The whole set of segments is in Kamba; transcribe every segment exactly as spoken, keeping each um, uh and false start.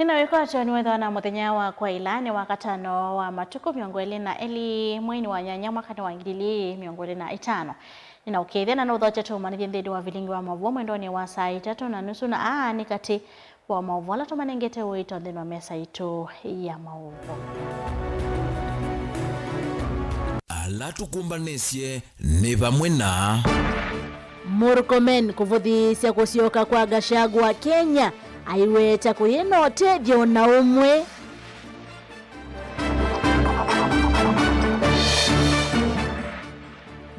Na wĩkwatyo nĩwethĩwa na mũthenya wa kwaĩla nĩ wa katano wa matukũ mĩongo ĩlĩ na elĩ mweinĩ wa nyanya mwakanĩ wa ngili ili mĩongo ĩlĩ na ĩtano. Nĩnaũkĩĩthya na nũthokya tũũmanyĩthye nthĩnĩ wa vilingi wa maũvoo mwendonĩ wa saa itatũ na nusu, na aa nĩ katĩ wa maũvoo ala tũmanengete ũito nthĩnĩ wa mesa itũ ya maũvoo. Ala tũkũmbanĩsye nĩ vamwe na Murkomen kũvũthĩĩsya kũsyoka kwa Gachagua Kenya, aiweta kũyĩ na ũtethyo o na ũmwe.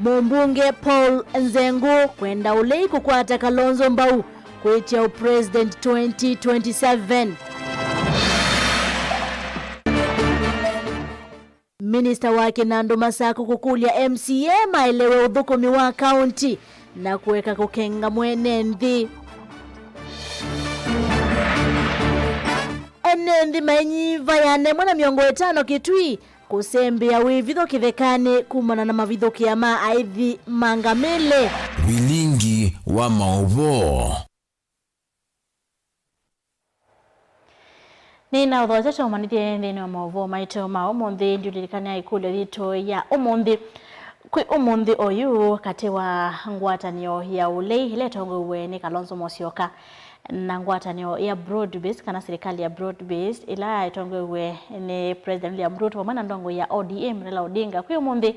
Mũmbunge Paul Nzengu kwenda ũlei kũkwata Kalonzo mbau kwĩtya ũpresident twenty twenty-seven. Minista wa kĩna andũ Masaku kũkũlya M C A maelewe ũthũkũmi wa kaunti na kũeka kũkenga mwene nthĩ. Ene nthĩ mainyiva ya nemwe na mĩongo ĩtano Kitui kũsembea wĩvitho kĩthekanĩ kumana na mavithũkĩa ma aithi ma ngamĩle. Vilingi wa maũvoo. Nĩnaũthokya tũũmanyĩthye nthĩnĩ wa maũvoo maitũ ma ũmũnthĩ. Ndiũlilikana ĩkũlyo yitũ ya ũmũnthĩ. Kwĩ ũmũnthĩ oyu katĩ wa ngwatanĩo ya ũlei ĩla ĩtongoew'e nĩ Kalonzo Musyoka na ngwatanĩo ya broad based kana serikali ya broad based ĩla ĩtongoew'e nĩ President William Ruto vamwe na ndongoi ya O D M Raila Odinga, kwĩ ũmũnthĩ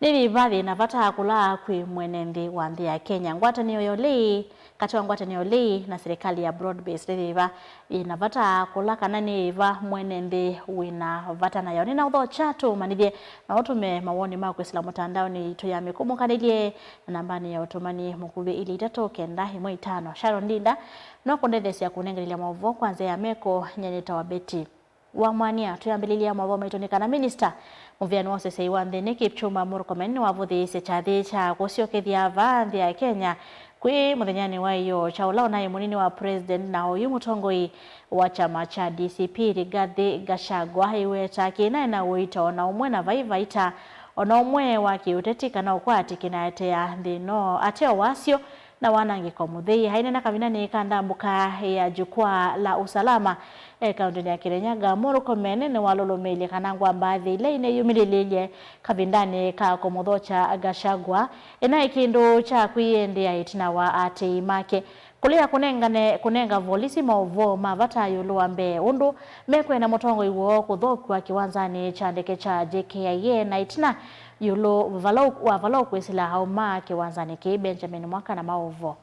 nĩ yĩva yĩna vata kũla kwĩ mwene nthĩ wa nthĩ ya Kenya. Ngwatanĩo ya ũlei katĩ wa ngwatanĩo lĩĩ na serikali ya broad based nĩ yĩva yĩna vata kũla kana nĩ yĩva mwene nthĩ wĩna vata nayo? Nĩnaũthokya tũũmanyĩthye na ũtũme mawoni maku kwĩsĩla mũtandaonĩ itũ ya Mĩkũmũkanĩlye na nambanĩ ya ũtũmani mũkuvĩ ilĩ itatũ kenda ĩmwe itano. Sharon Linda no kũndetheesya kũnenganĩlya maũvoo kwa nzĩa ya meko. Nyie nĩtawa Betty Wamwania. Twĩambĩlĩlya maũvoo maitũ nĩ kana minista mũvĩanĩ wa ũseseĩ wa nthĩ nĩ Kipchumba Murkomen nĩwavũthĩĩsye kyathĩ kya kũsyokethya vaa nthĩ ya Kenya kwĩ mũthenyanĩ wa ĩyoo kya ũla ũnaĩ mũnini wa president na oyu mũtongoi wa kyama kya D C P Rigathi Gachagua aiweta kĩnaĩ na ũito o na ũmwe na vai vaita o na ũmwe wa kĩũteti kana ũkwati kĩnaetea nthĩ ĩno ateo wasyo na wanangĩko mũthei. Aineena kavindanĩ ka ndambũka ya Jukwaa la Usalama e kaũntĩnĩ ya Kirinyaga, Murkomen nĩwalũlũmĩĩlye kana ngwambathi ila ineyumĩlĩlye kavindanĩ ka kũmũthokya Gachagua ĩnaĩ kĩndũ kya kwĩyendea ĩtina wa atĩĩi make. Kũlea kũnengane, kũnenga volisi maũvoo ma vata ĩũlũ wa mbee ũndũ mekwenda mũtongoi woo kũthokw'a kĩwanzanĩ kya ndeke kya J K I A na ĩtina ĩũlũ vala ũ-, wa vala ũkwĩsĩla aũmaa kĩwanzanĩ kĩĩ. Benjamin Mwaka na maũvoo.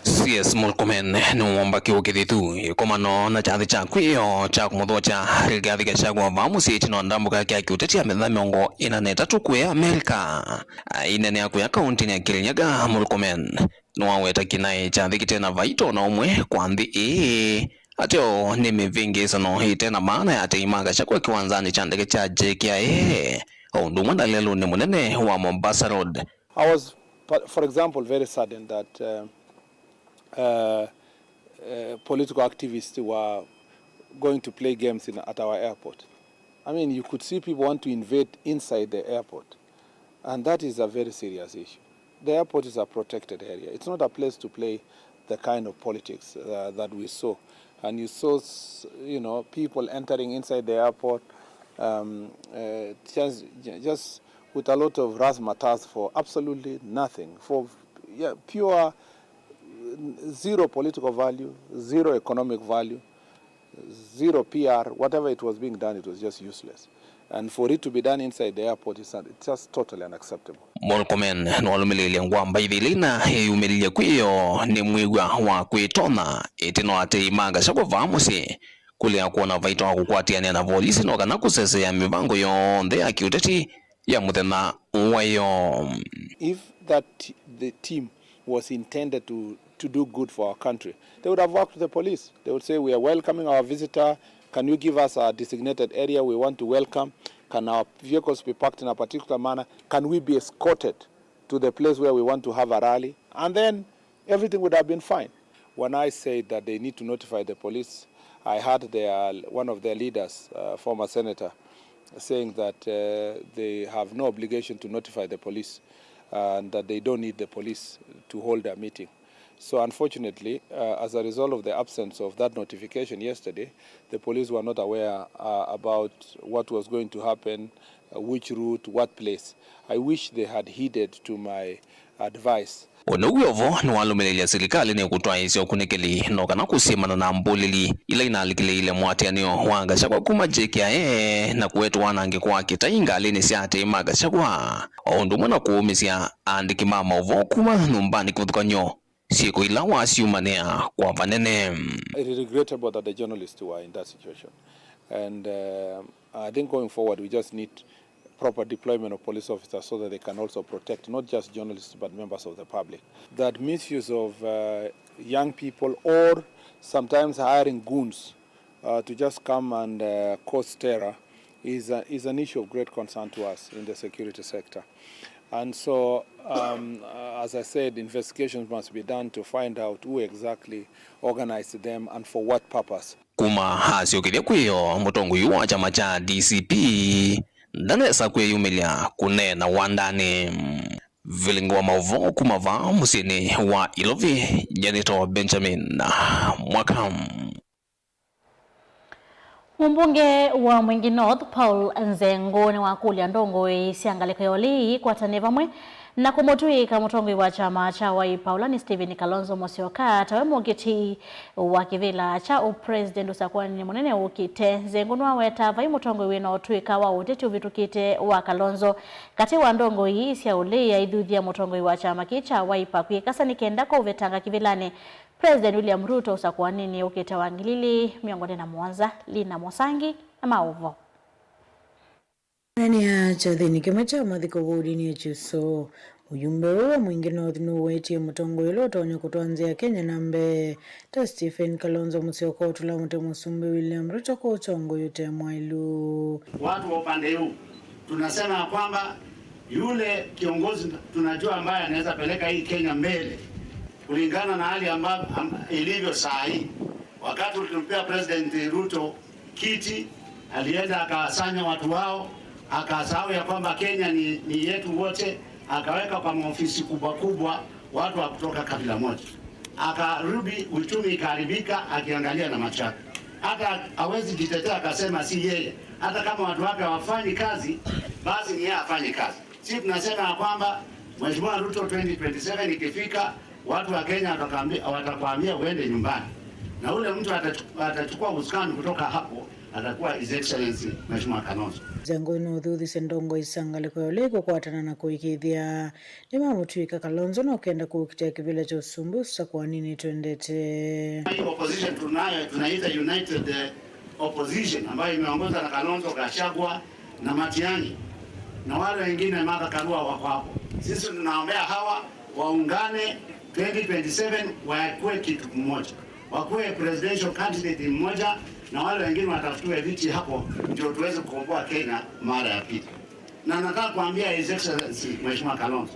C S Murkomen nĩwomba kĩũkĩthithu ĩkomano na kyathĩ kya kwĩoo kya kũmũthokya Rigathi Gachagua vaa mũsyĩ ĩtina wa ndambũka yake ya kĩũteti ya mĩthenya mĩongo ĩna na ĩtatũ kũya Amerika. Aineenea kũya kaũntĩnĩ ya Kirinyaga, Murkomen nĩwaweta kĩnaĩ kyathĩ kĩte na vaita o na ũmwe kwa nthĩ ĩĩ ateo nĩ mĩvĩngĩĩsano ĩte na maana ya atei ma Gachagua kĩwanzanĩ kya ndeke kya J K I A o ũndũ ũmwe na lelũnĩ mũnene wa Mombasa Road. I was, pa-, for example, very saddened that, uh, uh, uh, political activists were going to play games in, at our airport. I mean, you could see people want to invade inside the airport, and that is a very serious issue. The airport is a protected area. It's not a place to play the kind of politics, uh, that we saw. And you saw, s-, you know, people entering inside the airport, um, uh, just, ju-, just with a lot of razzmatazz for absolutely nothing, for, yeah, pure, uh, zero political value, zero economic value, zero P R, whatever it was being done, it was just useless. And for it to be done inside the airport, it's, it's just totally unacceptable. Murkomen nĩwalũmĩlĩĩlye ngwamba ithili na ĩyumĩlilye kwĩoo nĩ mwĩw'a wa kwĩtonya ĩtina wa atei ma Gachagua vaa mũsyĩ kũlea kwona vaita wa kũkwatĩanĩa na volisi no kana kũseseea mĩvango yonthe ya kĩũteti ya mũthenya wa ĩyoo. If that, the team was intended to, to do good for our country, they would have worked with the police. They would say, "We are welcoming our visitor. Can you give us a designated area we want to welcome? Can our vehicles be parked in a particular manner? Can we be escorted to the place where we want to have a rally?" And then everything would have been fine. When I said that they need to notify the police, I heard their, one of their leaders, uh, former senator, saying that, uh, they have no obligation to notify the police, uh, and that they don't need the police to hold a meeting. So unfortunately, uh, as a result of the absence of that notification yesterday, the police were not aware, uh, about what was going to happen, uh, which route, what place. I wish they had heeded to my advice. Ũndũ wĩ o vo nĩwalũmĩlĩlya silikalĩ nĩ kũtwaĩĩsya ũkunĩkĩli no kana kũsyĩmana na mbũlĩli ila inalikĩlĩĩile mũatĩanĩo wa Gachagua kuma J K I A na kũete wanangĩko wa kĩtai ngalĩnĩ sya aatĩĩi ma Gachagua, o ũndũ ũmwe na kũũmĩsya aandĩki ma maũvoo kuma nyũmbanĩ kĩvathũkany'o syĩko ila wasyumanĩa kwa vanene. It is regrettable that the journalists were in that situation. And, uh, I think going forward, we just need proper deployment of police officers so that they can also protect not just journalists but members of the public. That misuse of, uh, young people or sometimes hiring goons, uh, to just come and, uh, cause terror is a, is an issue of great concern to us in the security sector. And so, um, uh, as I said, investigations must be done to find out who exactly organized them and for what purpose. Kuma asyokethya kwĩo, mũtongoi wa kyama kya D C P ndanesa kwĩyumĩlya kũneena wandanĩ. Vilingi wa maũvoo kuma vaa mũsyĩnĩ wa Ilovi, nyanĩto Benjamin Mwaka. Mũmbunge wa Mwingi North, Paul Nzengu, nĩwakũlya ndongoi sya ngalĩko ya ũlei ikwatanĩe vamwe na kũmũtw'ĩĩka mũtongoi wa kyama kya Wiper, ũla nĩ Stephen Kalonzo Musyoka, tawe mũkĩti wa kĩvĩla kya ũpresident ũsakũanĩnĩ mũnene ũkĩte. Nzengu nĩwaweta vai mũtongoi wĩ na ũtũĩka wa ũteti ũvĩtũkĩte wa Kalonzo katĩ wa ndongoi sya ũlei aithuthya mũtongoi wa kyama kĩĩ kya Wiper kwĩkasa nĩ kenda kũvetanga kĩvĩlanĩ President William Ruto ũsakũanĩnĩ ũkĩte wa ngili ili mĩongo ĩlĩ na mũonza. Lina Mũsangi na maũvoo. Aneenea kyathĩnĩ kĩmwe kya mathiko vũũdinĩ ya Kyuso, mũyumbe ũũ wa Mwingi North nũwetie mũtongoi ũla ũtonya kũtwaa nzĩa ya Kenya na mbee ta Stephen Kalonzo Musyoka ũtũla mũtĩ mũsumbĩ William Ruto kwa ũtongoi ũte mwaĩlu. Watu wa upande huu tunasema ya kwamba yule kiongozi tunajua ambaye anaweza peleka hii Kenya mbele kulingana na hali amba-, am-, ilivyo saa hii. Wakati tulimpea President Ruto kiti, alienda akasanya watu wao, akasahau ya kwamba Kenya ni, ni yetu wote, akaweka kwa maofisi kubwa kubwa watu wa kutoka kabila moja. Akarudi, uchumi ikaharibika, akiangalia na macho yake. Hata hawezi jitetea akasema si yeye. Hata kama watu wake hawafanyi kazi, basi ni yeye afanye kazi. Sisi tunasema ya kwamba Mheshimiwa Ruto, twenty twenty-seven ikifika, watu wa Kenya watakwambia, watakwambia uende nyumbani. Na ule mtu atachu-, atachukua usukani kutoka hapo, atakuwa His Excellency Mheshimiwa Kalonzo. Nzengu nũthuthĩsye ndongoi sya ngalĩko ya ũlei kũkwatana na kũĩkĩĩthya nĩmamũtw'ĩĩka Kalonzo na ũkenda kũkitĩa kĩvĩla kya ũsumbĩ ũsakũanĩnĩ twendete. Hii opposition tunayo, tunaita United, eh, Opposition ambayo imeongozwa na Kalonzo, Gachagua na Matiang'i na wale wengine, Martha Karua wako hapo. Sisi tunaombea hawa waungane twenty twenty-seven, wakuwe kitu kimoja, wakuwe presidential candidate mmoja, na wale wengine watafutiwe viti hapo, ndio tuweze kukomboa Kenya mara ya pili. Na nataka kuambia His Excellency Mheshimiwa Kalonzo,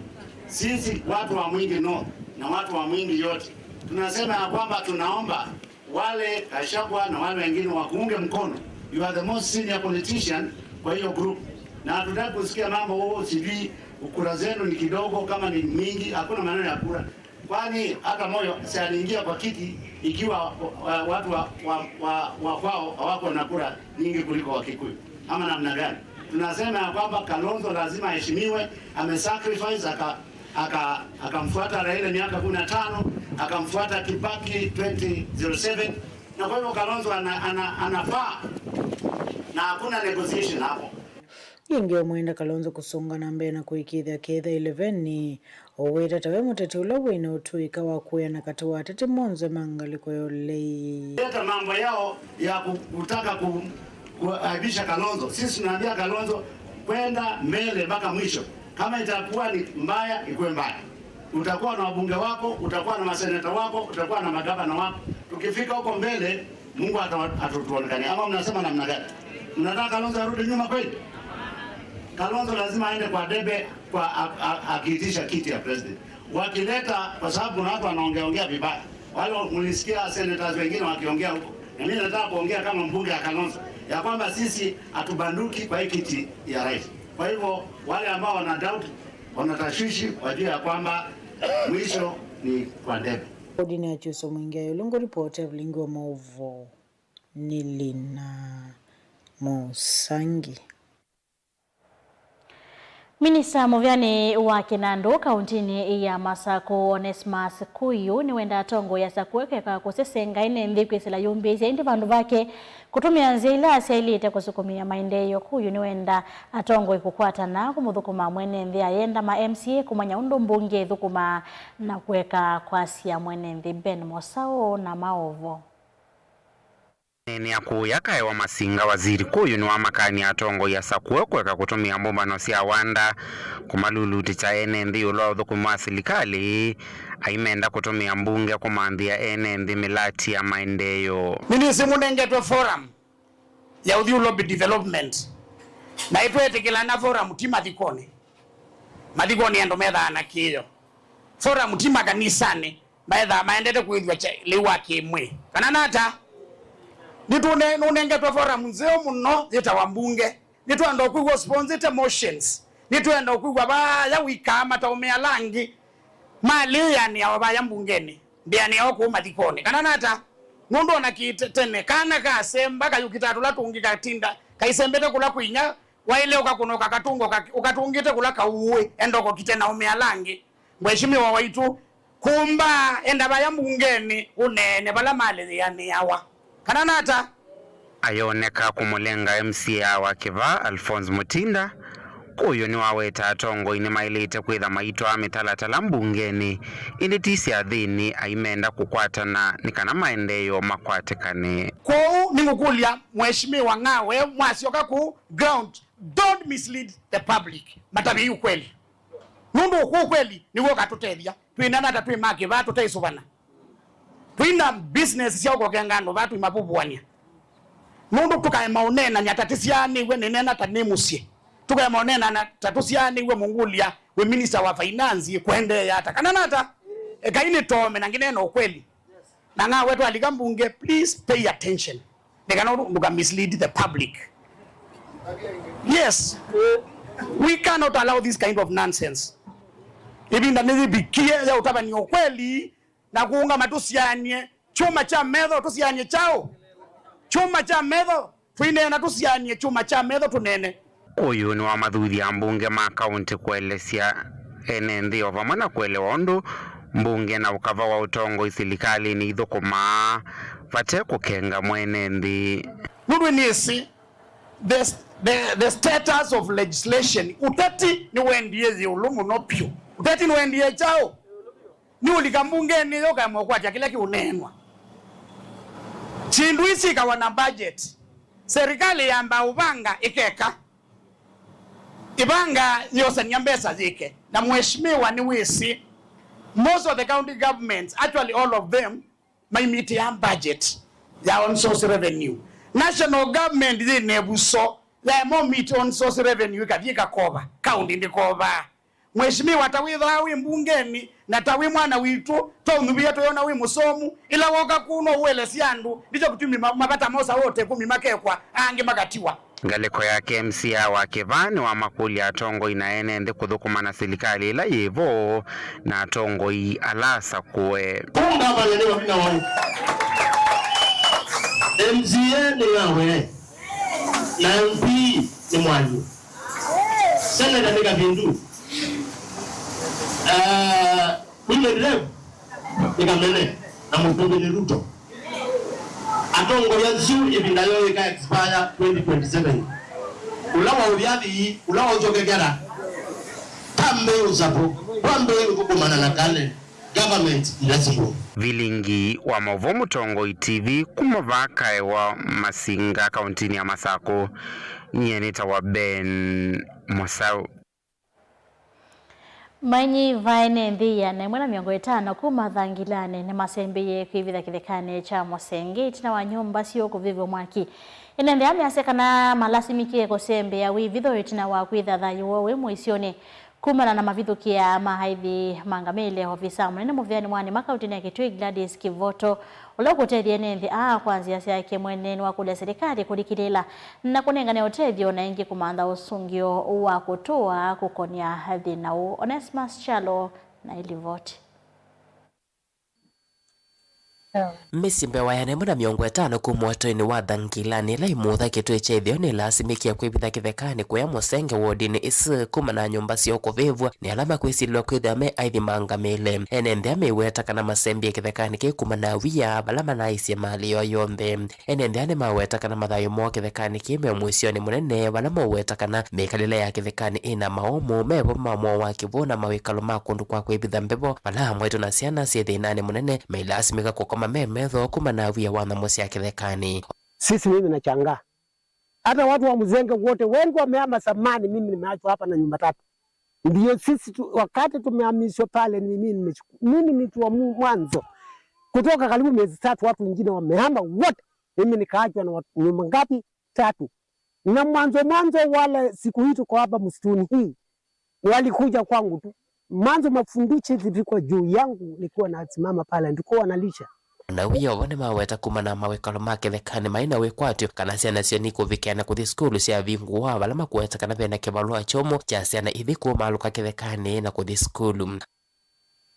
sisi watu wa Mwingi North na watu wa Mwingi yote tunasema ya kwamba tunaomba wale Gachagua na wale wengine wakuunge mkono. You are the most senior politician kwa hiyo group, na hatutaki kusikia mambo, "Oh, sijui kura zenu ni kidogo, kama ni mingi." Hakuna maneno ya kura. Kwani hata Moyo si aliingia kwa kiti ikiwa, uh, watu wa, wa, wa, wa kwao hawako na kura nyingi kuliko Wakikuyu, ama namna gani? Tunasema ya kwamba Kalonzo lazima aheshimiwe, amesacrifice, aka-, aka-, akamfuata Raila miaka kumi na tano, akamfuata Kibaki twenty zero seven, na kwa hivyo Kalonzo ana-, ana-, anafaa na hakuna negotiation hapo. Ĩngĩ, ũmwenda Kalonzo kũsũnga na mbee na kũĩkĩĩthya ketha ĩleveni, ũwĩta tawe mũteti ũla wĩ na ũtũĩka wa kũĩana katĩ wa ateti monthe ma ngalĩko ya ũlei. Leta mambo yao ya ku-, kutaka ku-, kuaibisha Kalonzo. Sisi tunaambia Kalonzo, kwenda mbele mpaka mwisho. Kama itakuwa ni mbaya, ikuwe mbaya. Utakuwa na wabunge wako, utakuwa na maseneta wako, utakuwa na magavana wako. Tukifika huko mbele, Mungu ata-, atatuonekania. Ama mnasema namna gani? Mnataka Kalonzo arudi nyuma kweli? Kalonzo lazima aende kwa debe kwa a-, a-, akiitisha kiti ya president. Wakileta, kwa sababu kuna watu wanaongeaongea vibaya. Wale mlisikia senators wengine wakiongea huko. Na mimi nataka kuongea kama mbunge ya Kalonzo, ya kwamba sisi hatubanduki kwa hii kiti ya rais. Kwa hivyo, wale ambao wana doubt, wana tashwishi, wajue ya kwamba mwisho ni kwa debe. Bodi nĩ ya Kyuso Mwingi Ayolongo, ripoti ya vilingi wa maũvoo nĩ Lina Mũsangi. Minista mũvĩanĩ wa kĩnandũ kauntinĩ ya Masakũ, Onesmus Kuyu, nĩwenda atongoi asakũe kwĩka kũsesenga ene nthĩ kwĩsĩla yũmbĩĩsya ĩndĩ vandũ vake kũtũmĩa nzĩa ila syaĩlĩte kũsukumĩa maendeeo. Kuyu nĩwenda atongoi kũkwatana kũmũthũkũma mwene nthĩ ayenda ma M C A kũmanya ũndũ mbunge ĩthũkũmaa na kũeka kwasya mwene nthĩ. Ben Mosau na maũvoo. Neenea kũya kaewa Masinga, Waziri Kuyu nĩwamakany'a atongoi asakũe kũeka kũtũmĩa mbũmbano sya wanda kũmalulutĩkya ene nthĩ ĩũlũ wa ũthũkũmi wa silikalĩ, aimenda kũtũmĩa mbunge kũmanthĩa ene nthĩ mĩlati ya maendeeo. Nĩnĩsĩ mũnengetwe forum ya ũthyũ lobby development, na ĩtwetĩkĩlana forum ti mathikonĩ. Mathikonĩ andũ methaa na kĩĩo. Forum ti makanisanĩ. Maethaa maendete kwĩthwa kya lĩu wa kĩmwĩ. Kana nata? Nĩtũne-, nũnengetwe forum nzeo mũno yĩtawa mbunge. Nĩtwenda kwĩw'a sponsored motions. Nĩtwenda kwĩw'a vaya wĩkaa mataũmĩa langi. Malĩanĩa o vaya mbungenĩ. Ndĩanĩa o kũu mathikonĩ. Kana nata? Nũndũ ona kĩte-, tene, kana kasemba kayũkitaa tũla tũngĩ katinda kaisembete kũla kwĩnya, waĩle ũkakũna ũkakatũnga ũka-, ũkatũngĩte kũla kauũĩ, enda ũkokite na ũmĩa langi. Mheshimiwa waitũ, kumba enda vaya mbungenĩ ũneene vala malĩanĩawa. Kana nata? Ayoneka kũmũlenga M C A wa Kĩvaa, Alphonse Mutinda, Kuyu nĩwaweta atongoi nĩmaĩlĩte kwĩtha maitwaa mĩtalatala mbungenĩ, ĩndĩ ti syathĩnĩ, aimenda kũkwatana nĩ kana maendeeo makwatĩkane. Kwoou nĩngũkũlya Mheshimiwa Ng'awe, mwasyoka kũu ground, don't mislead the public. Matavye ukweli. Nũndũ ũkweli nĩw'o ũkatũtethya. Twĩneena ta twĩ ma Kĩvaa tũteĩsũvana. Twĩna business sya ũkokenga andũ vaa tũimavũvũany'a. Nũndũ tũkaema ũneenany'a ta tĩsyaanĩw'e nĩneena ta nĩ mũsyĩ. Tũkaema ũneenany'a ta tũsyaanĩw'e mũngũlya wĩ minister wa finance kũendeea ata. Kana nata? Ekai nĩtome na ngĩneena ũkweli. Na Ng'awe twalika mbunge, please pay attention. Nĩ kana ndũka mislead the public. Yes. We cannot allow this kind of nonsense. Ĩvinda nĩyĩvikie ya ũtavany'a ũkweli na kũũngama tũsiany'e kyũma kya metho, tũsiany'e kyaũ? Kyũma kya metho. Tũineena tũsiany'e kyũma kya metho tũneene. Kuyu nĩwamathuthya ambunge ma kaũntĩ kũelesya ene nthĩ o vamwe na kũelewa ũndũ mbunge na ũkava wa ũtongoi silikalĩnĩ ithũkũmaa vate kũkenga mwene nthĩ. Nũndũ nĩsĩ the, the, the status of legislation, ũteti nĩwendie yĩũlũ mũno vyũ. Ũteti nĩwendie kyaũ? Nĩũlika mbungenĩ yĩu ũkaema ũkwatya kĩla kĩũneenwa. Syĩndũ ii syĩkawa na budget. Serikali yambaa ũvanga ĩkeka. Ĩvanga yosany'a mbesa yĩke. Na mheshimiwa nĩwĩsĩ, most of the county governments, actually all of them, maimitĩaa budget ya own source revenue. National government yĩ na ĩvuso yaema ũmit own source revenue ĩkathi ĩkakova. County ndĩkovaa. Mheshimiwa, ta wĩthaa wĩ mbungenĩ, na ta wĩ mwana witũ, twaũnyuvĩa twĩona wĩ mũsomu, ĩla woka kũũ no ũelesye andũ, nĩkyo kĩtumi ma-, mavata mosa wote kũmi makekwa, angĩ makatiwa. Ngalĩko yake, M C A wa Kĩvaa nĩwamakũlya atongoi na ene nthĩ kũthũkũma na silikalĩ ĩla yĩ vo na atongoi ala asakũe. Kũu ngavana nĩ Wavinya Wai. M C A nĩ Ng'awe. Na M P nĩ Mwanyu. Seneta nĩ Kavindu. Ah, Women Rep nĩ Kamene. Na mũsumbĩ nĩ Ruto. Atongoi asu ĩvinda yoo ĩka expire twenty twenty-seven. Ũla waũvya athii, ũla waũkyokekera, twambĩĩe ũsapũ, twambĩĩe ũthũkũmana na talent. Government ila sivo. Vilingi wa maũvoo Mũtongoi T V kuma vaa kaewa Masinga, kauntinĩ ya Masakũ, nyie nĩtawa Ben Mosau. Mainyiva ene nthĩ ĩana ĩmwe na mĩongo ĩtano kuma Thangilani nĩmasembie kwĩvitha kĩthekanĩ kya Mũsenge ĩtina wa nyũmba syoo kũvĩvw'a mwaki. Ene nthĩ aa measya kana malasimĩkie kũsembea wĩvitho ĩtina wa kwĩtha thayũ woo wĩ mũisyonĩ. Kumana na mavithũkĩa ma aithi mangamĩle, ovisa mũnene mũvĩanĩ wa nĩma kauntinĩ ya Kitui, Gladys Kivoto, ũla ũkũtethya ene nthĩ aa kwa nzĩa syake mwene, nĩwakũlya silikalĩ kũlikĩlĩĩla na kũnengane ũtethyo, na ĩngĩ kũmantha ũsũngĩo wa kũtũa kũkonĩa thĩna ũũ. Onesmus Kyalo na ĩlivoti. Mĩsyĩ mbee wa ĩana ĩmwe na mĩongo ĩtano kuma ũtũinĩ wa Thangilani ĩla ĩmũtha kĩtũĩ kya ĩtheo nĩlasimĩkie kwĩvitha kĩthekanĩ kũya Mũsenge wodinĩ ĩsu kumana na nyũmba syoo kũvĩvw'a nĩ ala makwĩsilĩlwa kwĩthĩwa me aithi ma ngamĩle. Ene nthĩ aa meweta kana masembie kĩthekanĩ kĩu kumana na wia vala manaisye malĩ yoo yonthe. Ene nthĩ aa nĩmaweta kana mathayũ moo kĩthekanĩ kĩĩ me mũisyonĩ mũnene, vala moweta kana mĩkalĩle ya kĩthekanĩ ĩna maũmũ, mevo ma mwoo wa kĩw'ũ na mawĩkalo ma kũndũ kwa kwĩvitha mbevo, vala amwaitũ na syana syĩ thĩnanĩ mũnene, meilasimĩka kũkoma me metho kumana na wia wa nyamũ sya kĩthekanĩ. Sisi mimi nachangaa. Hata watu wa Mzenge wote wengi wamehama zamani, mimi nimeachwa hapa na nyumba tatu. Ndio sisi tu, wakati tumehamishwa pale, ni mimi nimechuku-, mimi ni mtu wa mu-, mwanzo. Kutoka karibu miezi tatu, watu wengine wamehama wote. Mimi nikaachwa na watu, nyumba ngapi? Tatu. Na mwanzo mwanzo, wale siku hii tuko hapa msituni hii, walikuja kwangu tu. Mwanzo mafunduchi zilikuwa juu yangu, nilikuwa nasimama pale, nilikuwa nalisha. Na wia ovo nĩmaweta kumana na mawĩkalo ma kĩthekanĩ maĩ na wĩkwatyo kana syana syoo nikũvikĩa na kũthi sukulu syavingũwa, vala makweta kana vena kĩvalũa kyũmũ kya syana ithi kũmalũka kĩthekanĩ na kũthi sukulu.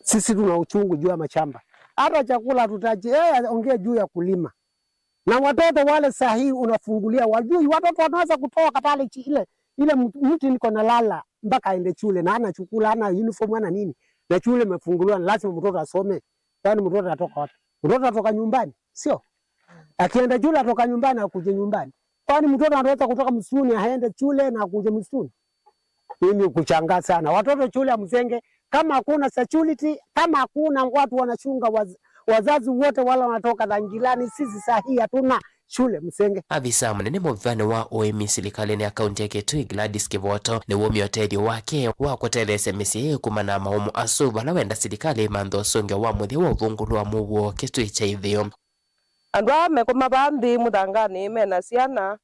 Sisi tuna uchungu juu ya mashamba. Hata chakula hatutaji, eh, ongea juu ya kulima. Na watoto wale saa hii unafungulia, wajui, watoto wanaweza kutoka pale chi-, ile, ile mtu, mtu niko na lala, mpaka aende shule, na ana chakula, ana uniform, ana nini. Na shule imefunguliwa, na lazima mtoto asome. Kwani mtoto anatoka wapi? Mtoto anatoka nyumbani, sio? Akienda shule, atoka nyumbani, akuje nyumbani. Kwani mtoto anaweza kutoka msituni, aende shule na akuje msituni? Mimi kuchangaa sana. Watoto shule ya Mzenge, kama hakuna security, kama hakuna watu wanachunga waz-, wazazi wote wale wanatoka Thangilani, sisi saa hii hatuna shule Mzenge. Avisa mũnene mũvĩvanĩ wa ũĩmi silikalĩnĩ ya kaunti ya Kitui, Gladys Kivoto, nĩwumya ũtethyo wake wa kũtetheesya mĩsyĩ ĩĩ kumana na maũmũ asu, vala wenda silikalĩ ĩmanthe ũsũngĩo wa mũthya wa ũvungũlo wa mũuo kĩtũĩ kya ĩtheo. Andũ aa mekoma vaa nthĩ mũthanganĩ mena syana,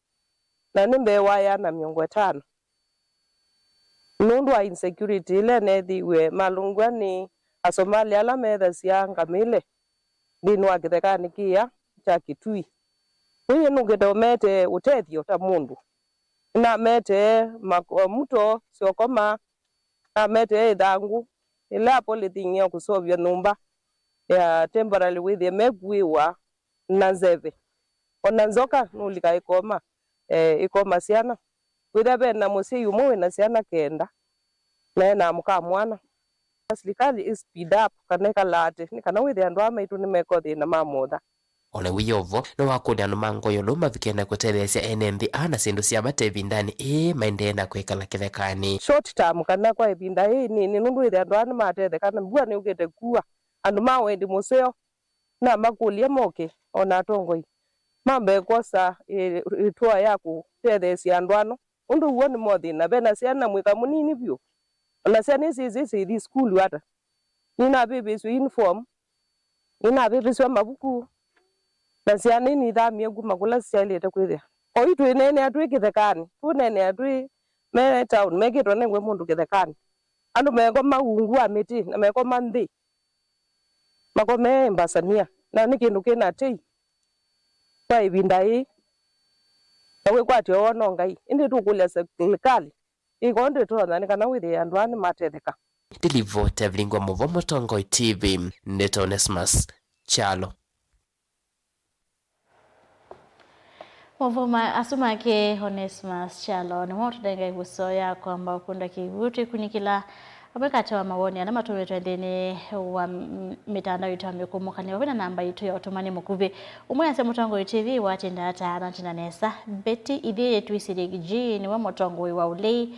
na nĩ mbee wa ĩana mĩongo ĩtano. Nũndũ wa insecurity ĩla ĩneethĩiwe malũngw'a nĩ Asomali ala methasya ngamĩle nthĩnĩ wa kĩthekanĩ kĩya kya Kitui. Ũyũ nũkĩte ũmete ũtethyo ta mũndũ. Nĩnametee mak-, mũto syokoma, nametee ĩthangũ, ĩla polythene ya kũseũvya nyũmba ya temporary wĩthĩe mekuĩwa na nzeve. Ona nzoka nũlika ĩkoma, eh, ĩkoma syana. Wĩthĩa ve na mũsyai ũmwe wĩ na syana kenda, na ena mũka mwana. Silikalĩ ĩ speed up kana ĩkalaate, nĩ kana wĩthĩe andũ aa maitũ nĩmeka thĩna ma mũtha. O na wĩ o vo, nĩwakũlya andũ ma ngoo ĩũlũ mavike na kũtetheesya ene nthĩ aa na syĩndũ sya vata ĩvindanĩ ĩĩ maendee na kwĩkala kĩthekanĩ. Short term, kana kwa ĩvinda ĩĩ nini, nũndũ wĩthĩa andũ aa nĩmatetheka na mbua nĩyũkĩte kua, andũ ma wendi mũseo, namakũlya moke, o na atongoi mambe kwosa ĩ-, ĩtũa ya kũtetheesya andũ ano, ũndũ w'o nĩ mothĩna. Ve na syana mwĩka mũnini vyũ, o na syana isu ithi sukulu ata? Ninavĩvĩsw'e uniform, ninavĩvĩsw'a mavuku, na syana inithamie kuma kũla syaĩlĩte kwĩthĩa. Oyu twĩneenea twĩ kĩthekanĩ, tũneenea twĩ me town, mekĩtwe nengwe mũndũ kĩthekanĩ. Andũ mekoma ungu wa mĩtĩ, na mekoma nthĩ, makomee mbasania, na nĩ kĩndũ kĩ na tei kwa ĩvinda yĩĩ, na wĩkwatyo woo no Ngai. Ĩndĩ tũkũlya silikalĩ ĩkoo ndĩtonya nĩ kana wĩthĩe andũ aa nĩmatetheka. Ndilivota vilingwa mũvo Mũtongoi T V, nĩta Onesmus Kyalo. Maũvoo ma-, asu make Onesmus Kyalo nĩmo tũnengae ĩvuso ya kwamba ũkunda kĩw'ũ twĩkunĩkĩla amwe katĩ wa mawoni ala matũmĩtwe nthĩnĩ wa m-, mĩtandao itũ ya mĩkũmũkanĩo vamwe na namba itũ ya ũtũmani mũkuvĩ. Ũmwe asya, Mũtongoi T V watinda ata anatina nesa? Betty Ithyĩ twĩsĩlye G nĩwe mũtongoi wa ũlei.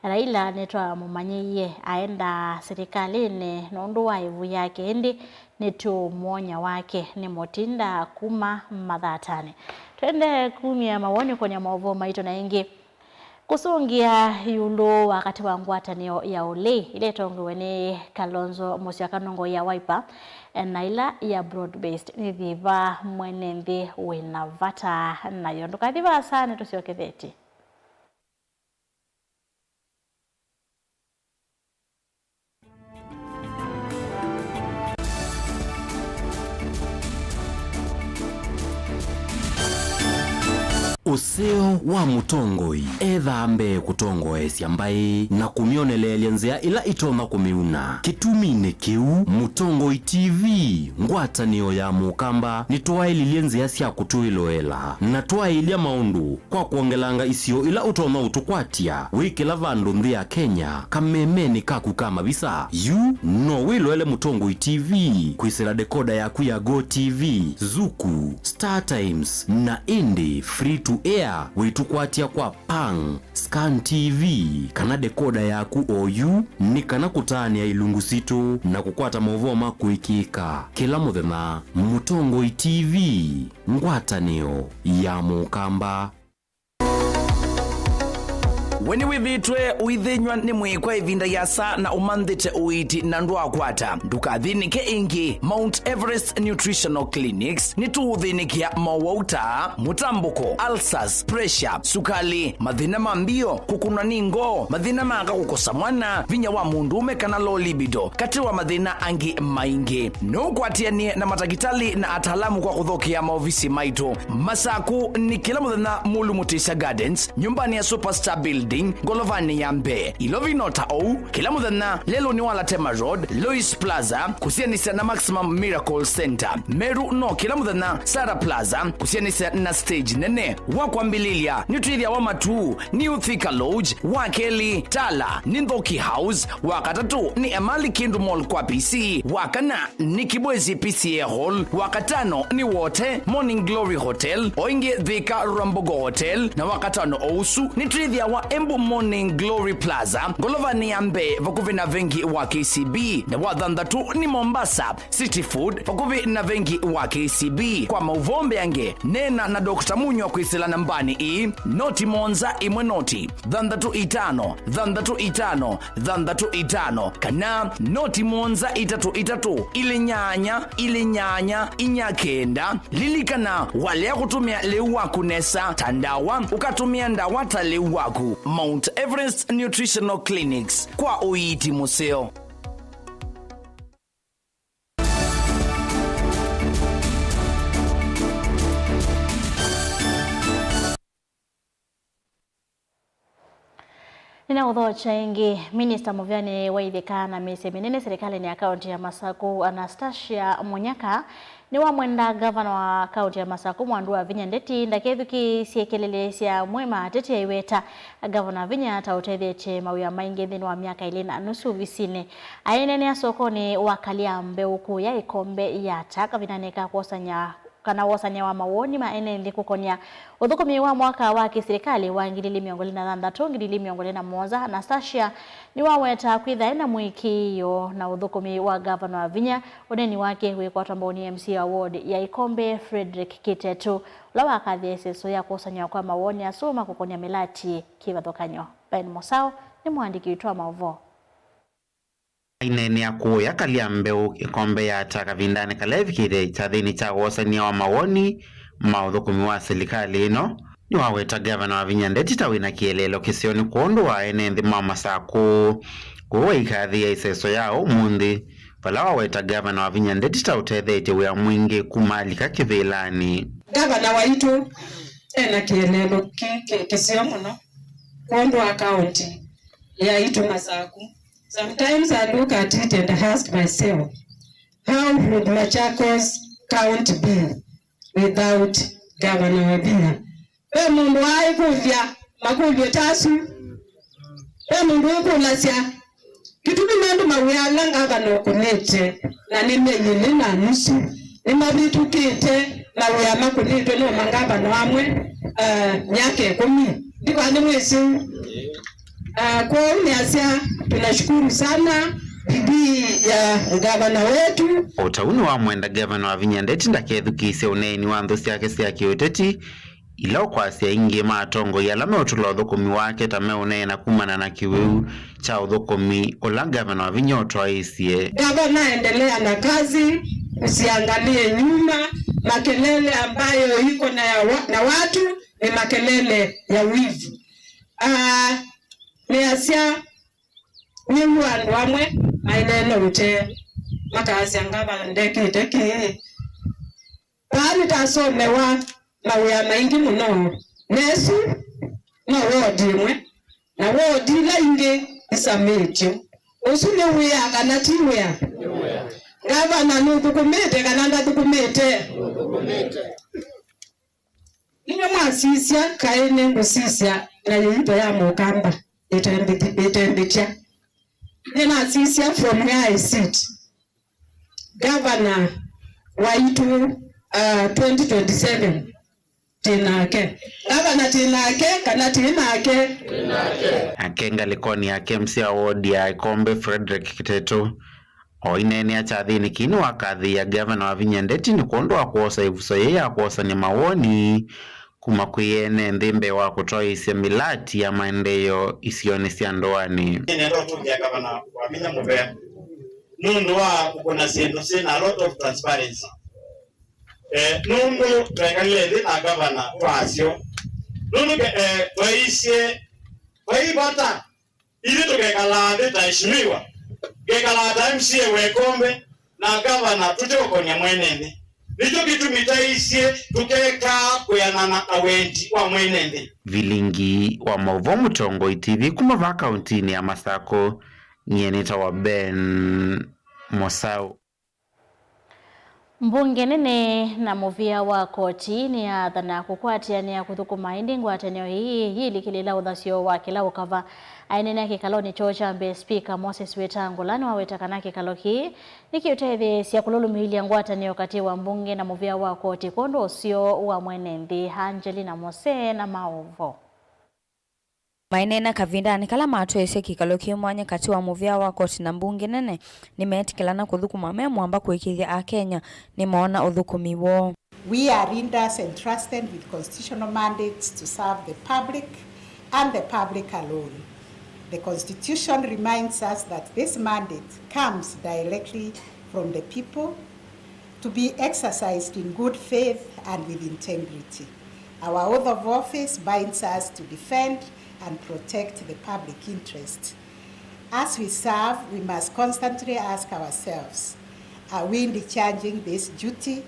Raila nĩtwamũmanyĩie aendaa silikalĩnĩ nũndũ wa ĩvu yake, ĩndĩ nĩtũũmwony'a wake nĩ mũtinda kuma mathatanĩ. Twendee kumya mawoni kũnĩa maũvoo maitũ na ĩngĩ. Kũsũngĩa ĩũlũ wa katĩ wa ngwatanĩo ya ũlei ĩla ĩtongoew'e nĩ Kalonzo Musyoka nũngũ ya Wiper na ĩla ya broad based, nĩ yĩva mwene nthĩ wĩ na vata nayo? Ndũkathi vaasa, nĩtũsyokethetye. Ũseo wa mũtongoi ethaa mbee kũtongoesya mbaĩ na kũmyoneleelya nzĩa ĩla ĩtonya kũmĩuna. Kĩtuminĩ kĩu, Mũtongoi T V, ngwatanĩo ya Mũkamba, nĩtwaĩlilye nzĩa sya kũtwĩloela na twaĩlya maũndũ kwa kwongelanga isio ila ũtonya ũtũkwatya wĩ kĩla vandũ nthĩ ya Kenya, kamemenĩ kaku ka mavisa. Yu no wĩloele Mũtongoi T V kwĩsĩla dekoda yaku ya Go T V, Zuku, Star Times, na ĩndĩ free to air wĩtũkwatya kwa Pang, Scan T V, kana dekoda yaku oyu, nĩ kana kũtaanĩa ilungu sitũ na kũkwata maũvoo ma kũĩkĩĩka kĩla mũthenya. Mũtongoi T V, ngwatanĩo ya Mũkamba. We nĩwĩthĩĩtwe ũithĩnyw'a nĩ mwĩĩ kwa ĩvinda yĩasa na ũmanthĩte ũiiti na ndwaakwata? Ndũkathĩnĩke ĩngĩ. Mount Everest Nutritional Clinics nĩtũũthĩnĩkĩa mowau ta mũtambũko, ulcers, pressure, sukalĩ, mathĩna ma mbio, kũkũnwa nĩ ngoo, mathĩna ma aka kũkosa mwana, vinya wa mũndũũme kana low libido, katĩ wa mathĩna angĩ maingĩ. No ũkwatĩanĩe na matakĩtalĩ na ataalamu kwa kũthokea maovisi maitũ. Masaku nĩ kĩla mũthenya Mulu Mutisya Gardens, nyũmbanĩ ya Superstar Building, ngolovanĩ ya mbee. Ilovino ta ou, kĩla mũthenya lelũnĩ wa Latema Road, Lois Plaza, kũsianĩsya na Maximum Miracle Center. Meru no kĩla mũthenya Sarah Plaza, kũsianĩsya na stage nene. Wa kwambĩlĩlya, nĩtwĩthĩawa Matuu, New Thika Lodge, wa kelĩ, Tala, nĩ Nthoki House, wa katatũ, nĩ Emali Kindu Mall kwa P C, wa kana, nĩ Kibwezi P C A Hall, wa katano, nĩ Wote, Morning Glory Hotel, o ĩngĩ Thika Rwambogo Hotel, na wa katano o ũsu, nĩtwĩthĩawa Embu Morning Glory Plaza, ngolovanĩ ya mbee, vakuvĩ na vengi wa K C B, na wa thanthatũ, nĩ Mombasa, City Food, vakuvĩ na vengi wa K C B. Kwa maũvoo mbeange, neena na Doctor Munywa kwĩsĩla nambanĩ ĩĩ, noti mũonza ĩmwe noti, thanthatũ itano, thanthatũ itano, thanthatũ itano, kana noti mũonza itatũ itatũ, ilĩ nyanya, ilĩ nyanya, inya kenda. Lilikana, walea kũtũmĩa lĩu waku nesa ta ndawa, ũkatũmĩa ndawa ta lĩu waku. Mount Everest Nutritional Clinics, kwa ũiiti mũseo. Nĩnaũthokya ĩngĩ. Minista mũvea nĩ waithĩka na mĩsyĩ mĩnene silikalĩnĩ ya kaũntĩ ya Masaku, Anastasia Munyaka, nĩwamwenda ngavana wa kaũntĩ ya Masaku, Mwandu wa Vinya Ndeti, ndakethukĩĩsye kelele sya amwe ma ateti aiweta ngavana Vinya ta ũtethetye mawĩa maingĩ nthĩnĩ wa myaka ĩlĩ na nusu ovisinĩ. Aineenea sokonĩ wa Kalia Mbeũ kũya Ĩkombe Yatta kavindanĩ ka kwosany'a kana wosany'a wa mawoni ma ene nthĩ kũkonya ũthũkũmi wa mwaka wa kĩsilikalĩ wa ngili ili mĩongo ĩlĩ na thanthatũ, ngili ili mĩongo ĩlĩ na mũonza, Anastasia nĩwaweta kwĩtha ena mũĩkĩĩo na ũthũkũmi wa ngavana wa vinya, ũneeni wake wĩkwatwa mbau nĩ M C A wa ward ya Ĩkombe, Frederick Kĩtetũ, ũla wakathie ĩseso ya kwosany'a kwa mawoni asu ma kũkonya mĩlati kĩvathũkany'o. Ben Mũsaũ nĩ mũandĩki witũ wa maũvoo. Aineenea kũya Kalia Mbeũ Ĩkombe Yatta kavindanĩ kala evikĩte kyathĩnĩ kya wosany'a wa mawoni ma ũthũkũmi wa silikalĩ ĩno, nĩwaweta ngavana wa vinya Ndeti ta wĩna kĩeleelo kĩseo nĩ kwondũ wa ene nthĩ ma Masakũ. Kũu waikathĩĩa ĩseso ya ũmũnthĩ, vala waweta ngavana wa vinya Ndeti ta ũtethetye wĩa mwingĩ kuma alika kĩvĩlanĩ. Ngavana waitũ ena kĩeleelo kĩ, kĩ, kĩseo mũno kwondũ wa kaũntĩ yaitũ Masakũ. Sometimes I look at it and ask myself, how would Machakos County be without Governor Wavinya? Ve mũndũ waĩkũlya makũlyo ta asu? Ve mũndũ wĩkũlasya kĩtumi nũndũ mawĩa ala ngavana ũkũnĩte na nĩ myei ĩlĩ na nusu nĩmavĩtũkĩte mawĩa makũnĩtwe nĩ mangavana amwe, uh, myaka ĩkũmi? Ndikwaa nĩmwĩsĩ. Ah, kwoou nĩasya, tunashukuru sana bidii ya gavana wetu. O ta ũu nĩwamwenda ngavana wa vinya Ndeti ndakethukĩĩsye ũneeni wa nthũ syake sya kĩũteti, ila ũkwasya aingĩ ma atongoi ala meũtũla ũthũkũmi wake ta meũneena kumana na kĩwĩu kya ũthũkũmi ũla ngavana wa vinya ũtwaĩĩsye. Gavana, endelea na kazi, usiangalie nyuma. Makelele ambayo iko na, ya wa, na watu ni makelele ya wivu. Ah, nĩasya, nĩw'o andũ amwe maineena ũtee, makasya, ngavana ndekĩte kĩĩ? Vaa nĩtasomewa mawĩa maingĩ mũno, Na ĩsu no wodi ĩmwe, na wodi ila ingĩ isamĩtyo. Ũsu nĩ wĩa kana ti wĩa? Ngavana nũthũkũmĩte kana ndathũkũmĩte? Inyuĩ mwasisya, kaĩ nĩngũsisya na yĩito ya Mũkamba ĩtembĩthi-, ĩtembĩthya. Nĩnasisya from where I sit. Gavana waitũ, uh, twenty twenty-seven, twĩ nake. Gavana twĩ nake, kana twĩ nake? Nake ngalĩkonĩ yake, M C A wa wodi ya Ĩkombe, Frederick Kĩtetũ, o aineenea kyathĩnĩ kĩĩ, nĩwakathĩĩa gavana Wavinya Ndeti nĩ kwondũ wa kwosa ĩvuso yĩĩ ya kwosany'a mawoni kuma kwĩ ene nthĩ mbee wa kũtwaĩĩsya mĩlati ya maendeeo isionĩ sya ndũanĩ. Nĩnenda ũtũngĩa gavana Wavinya mũvea nũndũ wa kũkũna syĩndũ syĩ na a lot of transparency. Eh, nũndũ twekalile nthĩ na gavana twasyo. Nũndũ ke-, eh, twaisye, vai vata ithyĩ tũkekalaa nthĩ ta eshimiwa, ngekalaa ta M C A wa Ĩkombe, na gavana tũteũkonĩa mwene nthĩ. Nĩkyo kĩtumi twaisye tũkekaa kwĩanana na wendi wa mwene nthĩ. Vilingi wa maũvoo Mũtongoi T V kuma vaa kauntinĩ ya Masakũ, nyie nĩtawa Ben Mosau. Mbunge nene na mũvĩa wa koti nĩyaathana kũkwatĩanĩa kũthũkũma ĩndĩ ngwatanĩo ĩĩ yĩlikĩlĩĩla ũthasyo wa kĩla ũkava. Aineenea kĩkalonĩ kyoo kya mbee, Spika Moses Wetangula nĩwaweta kana kĩkalo kĩĩ nĩkĩũtetheesya kũlũlũmĩĩlya ngwatanĩo katĩ wa mbunge na mũvĩa wa koti kwondũ ũseo wa mwene nthĩ. Angelina Mose na maũvoo. Maineena kavindanĩ kala matwaĩĩsye kĩkalo kĩ mwanya katĩ wa mũvĩa wa koti na mbunge nene, nĩmeetĩkĩlana kũthũkũma me mũamba kũĩkĩĩthya Akenya nĩmoona ũthũkũmi woo. We are leaders entrusted with constitutional mandates to serve the public and the public alone. The Constitution reminds us that this mandate comes directly from the people, to be exercised in good faith and with integrity. Our oath of office binds us to defend and protect the public interest. As we serve, we must constantly ask ourselves, are we discharging this duty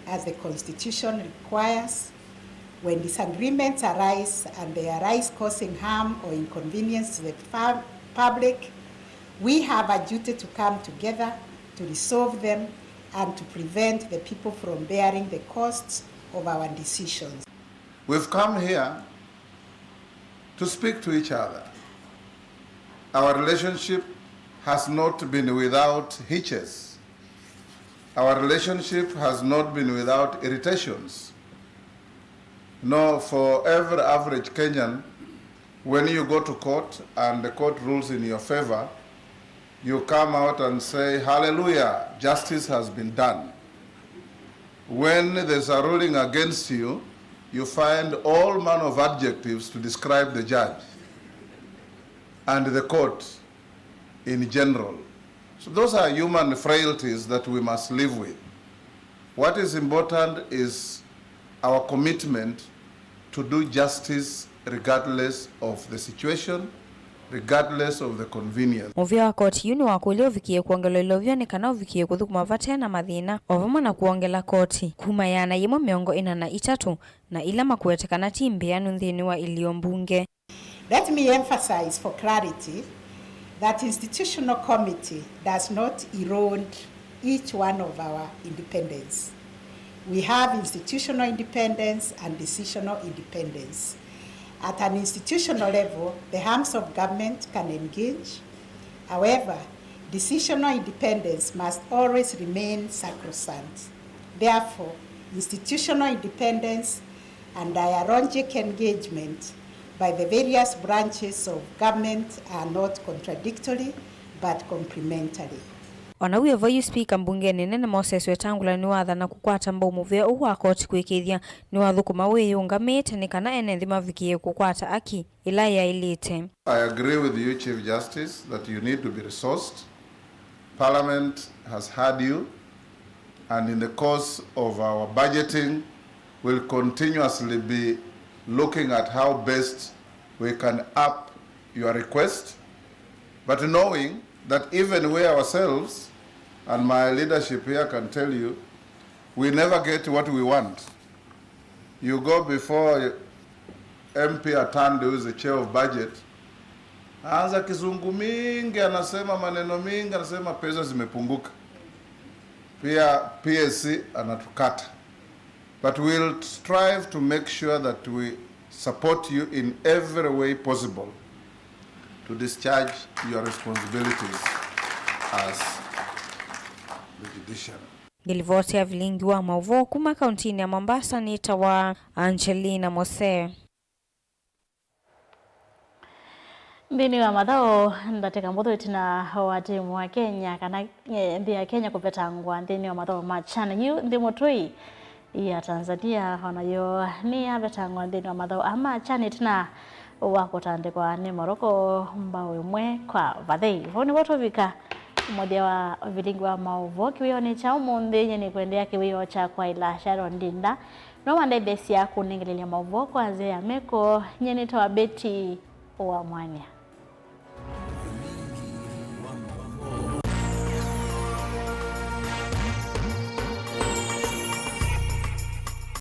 as the Constitution requires? When disagreements arise and they arise causing harm or inconvenience to the pub-, public, we have a duty to come together to resolve them and to prevent the people from bearing the costs of our decisions. We've come here to speak to each other. Our relationship has not been without hitches. Our relationship has not been without irritations. No, for every average Kenyan, when you go to court and the court rules in your favor, you come out and say, "Hallelujah, justice has been done." When there's a ruling against you, you find all manner of adjectives to describe the judge and the court in general. So those are human frailties that we must live with. What is important is our commitment to do justice regardless of the situation, regardless of the convenience. Mũvĩa wa koti yu nĩwakũlya ũvikĩe kwongelwa ilovyo nĩ kana ũvikĩe kũthũkũma vate na mathĩna, o vamwe na kwongela koti kuma ĩana yĩmwe mĩongo ĩna na itatũ na ila makũetekana ti mbĩanu nthĩnĩ wa ilio mbunge. Let me emphasize for clarity that institutional committee does not erode each one of our independence. We have institutional independence and decisional independence. At an institutional level, the arms of government can engage. However, decisional independence must always remain sacrosanct. Therefore, institutional independence and dialogic engagement by the various branches of government are not contradictory, but complementary. O na wĩ o vau yu, Spika mbungenĩ nene Moses Wetangula nĩwathana kũkwata mbau mũvĩa ũũ wa koti kũĩkĩĩthya nĩwathũkũma wĩyĩũngamĩte nĩ kana ene nthĩ mavikĩe kũkwata aki ĩla yaĩlĩte. I agree with you, Chief Justice, that you need to be resourced. Parliament has heard you, and in the course of our budgeting, we'll continuously be looking at how best we can up your request, but knowing that even we ourselves, and my leadership here can tell you, we never get what we want. You go before M P Atande, who is the chair of budget, anaanza kizungu mingi, anasema maneno mingi, anasema pesa zimepunguka. Pia P S C anatukata. But we'll strive to make sure that we support you in every way possible to discharge your responsibilities as the judiciary. Ngilivoti ya vilingi wa mauvoo kuma kauntinĩ ya Mombasa nĩtawa Angelina Mose. Nthĩnĩ wa mathaũ, ndatĩka mbũthũ ĩtina wa timu wa Kenya kana, eh, nthĩ ya Kenya kũvetangwa nthĩnĩ wa mathaũ ma CHAN, yu nthĩ mũtũi ya Tanzania o nayo nĩyavetangwa nthĩnĩ wa mathaũ aa ma CHAN ĩtina wa kũtandĩkwa nĩ Morocco mbaũ ĩmwe kwa vathei. Vau nĩvo tũvika mũthya wa vilingi wa maũvoo kĩwĩonĩ kya ũmũnthĩ. Nyie nĩkũendeea kĩwĩoo kya kwaĩla Sharon Ndinda. No mandetheesya kũnengelelya maũvoo kwa nzĩa ya meko. Nyie nĩtawa Betty wa Mwania.